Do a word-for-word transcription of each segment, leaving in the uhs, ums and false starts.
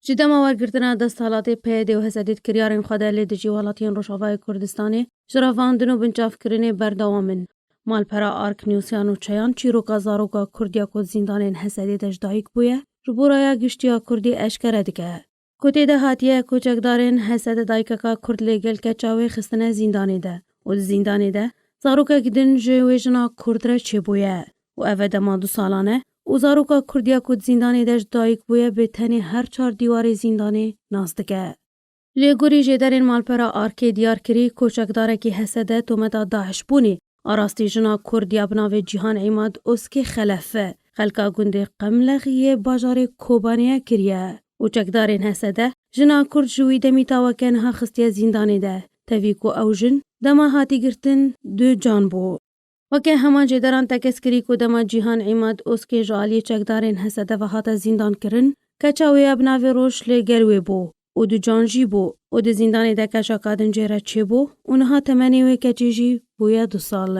Ji dema wergirtina desthilatê P Y D û H S D'ê di kiryarên xwe de li dijî welatiyên Rojavayê Kurdistanê ji revandin û binçavkirinê berdewam in. Malpera Ark Nûsyan û Çeyan çîroka zaroka Kurd ya ku di zîndanên H S D'ê de ji dayik bûye, ji bo raya giştî ya Kurdî eşkere dike. Ku tê de hatiye ku çekdarên H S D dayikeka Kurd lê gel keça wê xistine zîndanê de û di zîndanê de zarokek din ji wê jina Kurd re çêbûye û ev e dema du salan e û zaroka Kurd ya ku di zîndanê de ji dayik bûye bi tenê her çar dîwarê zîndanê nas dike. Lê gorî jêderên malpera Arkê diyar kirî, ku çekdarekî H S D tometa DAIŞ bûnê arastî jina Kurd ya bi navê Cîhan Îmad Oskê Xelef, xelka gundê Qemlex yê bajarê Kobaniyê kiriye û çekdarên H S D jina Kurd ji wî demî ta weke niha xistiye zîndanê de, tevî ku ew jin dema hatî girtin du can bû. Weke heman jêderan tekez kirî ku dema Cîhan Îmad Oskê ji aliyê çekdarên H S D ve hate zîndan kirin, keça wê ya bi navê Roj lê gel wê bû û du can jî bû û di zîndanê de keça kadin jê re çêbû û niha temenê wê keçê jî bûye du sal.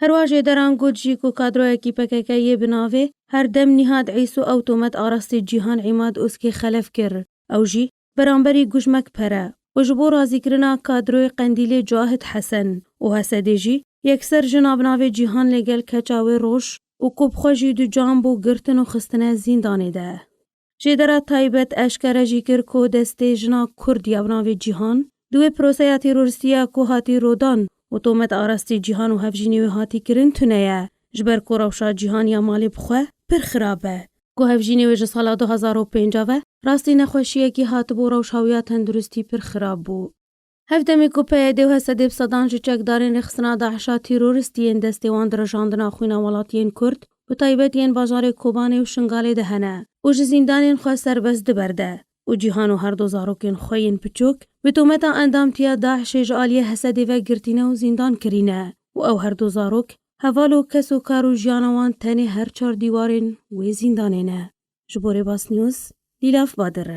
Herwiha jêderan got jî ku kadroyekî P K K yê bi navê Herdem Nîhat Îso ew tomet arastî Cîhan Îmad Oskê Xelef kir. Ew jî beramberî Gujmek Pere û ji bo razîkirina kadroyê Qendîlê Cahit Hesen û H S D'ê jî yekser jina bi navê Cîhan lê gel keça wê Roj û ku bi xwe jî du can bû girtin û xistine zîndanê de. Jêdera taybet eşkere jî kir ku destê jina Kurd ya bi navê Cîhan di wê proseya terorîstî ya ku hatî rodan û tomet arastî Cîhan û hevjînê wê hatî kirin tune ye, ji ber ku rewşa Cîhan ya malê bi xwe pir xirab e. Ku hevjînê wê ji sala du hezar û pênc ve rastî nexweşiyekî hatibû, rewşa wî ya tenduristî pir xirab bû. Hevdemê ku P Y D û H S D bi sedan ji çekdarên rêxistina DAIŞa terorîstî yên destê wan di rijandina xwîna welatiyên Kurd, bi taybet yên bajarê Kobanê û Şingalê de hene û ji zîndanên xwe serbest di ber de û Cîhan û her du zarokên xwe yên piçûk bi tometa endamtiya DAIŞê ji aliyê H S D'ê ve girtîne û zîndan kirîne û ew her du zarok heval û kes û kar û jiyana wan tenê her çar dîwarên wê zîndanê ne. Ji bo Rêbas News, Lîlaf Badir.